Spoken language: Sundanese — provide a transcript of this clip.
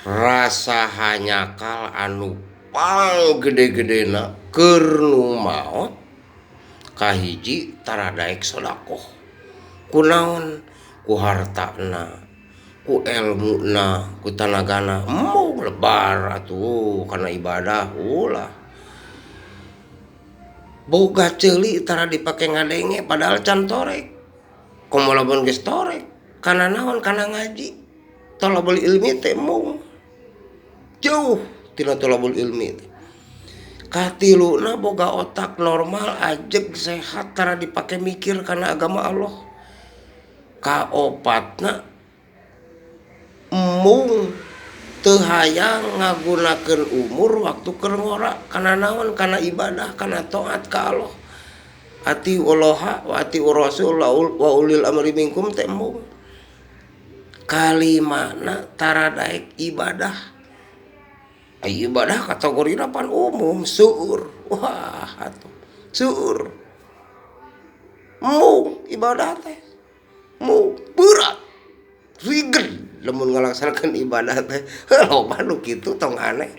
Rasa hanyakal anu pang gede-gedena keur nu maot kahiji tara daek sodakoh. Kunaon? Ku hartana, ku elmuna, ku tanagana, embung lebar atuh kana ibadah ulah. Boga ceuli tara dipake ngadenge padahal can torek. Komo lamun geus torek kana naon? Kana ngaji. Thalabul ilmi teh embung jauh tina thalabul ilmi teh. Katiluna boga otak normal ajeg sehat tara dipake mikir kana agama Allah. Kaopatna embung teu hayang ngagunakeun umur waktu keur ngora kana naon? Kana ibadah, kana taat ka Allah. Atiullaha wa atiur rasul wa ulil amri minkum teh embung. Kalimana tara daek ibadah. Ai ibadah kategorina pan umum seueur. Wah atuh seueur. Embung ibadah teh. Embung berat. Riged lamun ngalaksanakeun ibadah teh. Heuh loba nu kitu tong aneh.